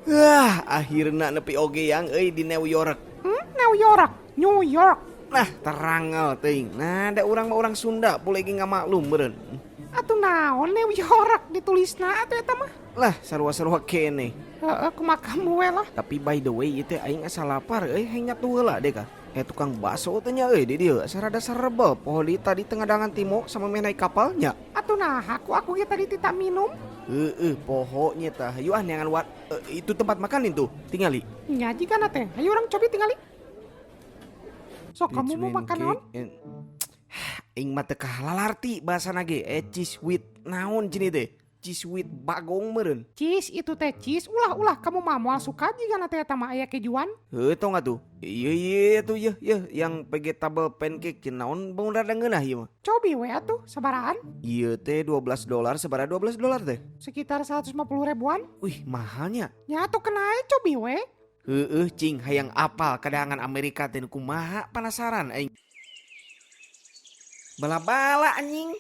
Wah, akhirnya nepi oge yang euy di New York. New York, New York. Nah, terangel teuing. Nah, da urang mah urang Sunda boleh ge ngamaklum meureun. Atuh naon New York ditulisna atuh eta mah. Lah, sarua-sarua keneh. Heeh, kumaha kamu we lah. Tapi by the way, ieu teh aing asa lapar euy, hayang nyatu heula deh ka. Eh, tukang bakso teh nya euy di dieu asa rada serebel poho di tadi tengah dangan timo sama naik kapalnya. Atuh nah, aku ge tadi tita minum. Heeh, pohonnya tah. Hayu ah neangan wat itu tempat makan itu. Tingali. Nya jigana teh. Hayu urang cobi tingali. Sok kamu mau makan naon? Aing mah teu kahalarti bahasana ge. Eh, cheese with naon cini teh? Cheese with bagong meureun. Cheese itu teh cheese, ulah-ulah kamu mah moal suka jigana teh eta mah aya kejuan. Heuh, tong atuh. Iya iya tuh iya iya yang vegetable pancake cenah naon bangun rada ngeunah ieu mah. Cobi we atuh sabarahan? Ieu teh 12 dolar, sabaraha 12 dolar teh? Sekitar 150 ribuan. Wih, mahalnya. Nya atuh kena cobi we. Heeh, cing hayang apal kadangan Amerika teh kumaha, penasaran aing. Bala-bala anjing.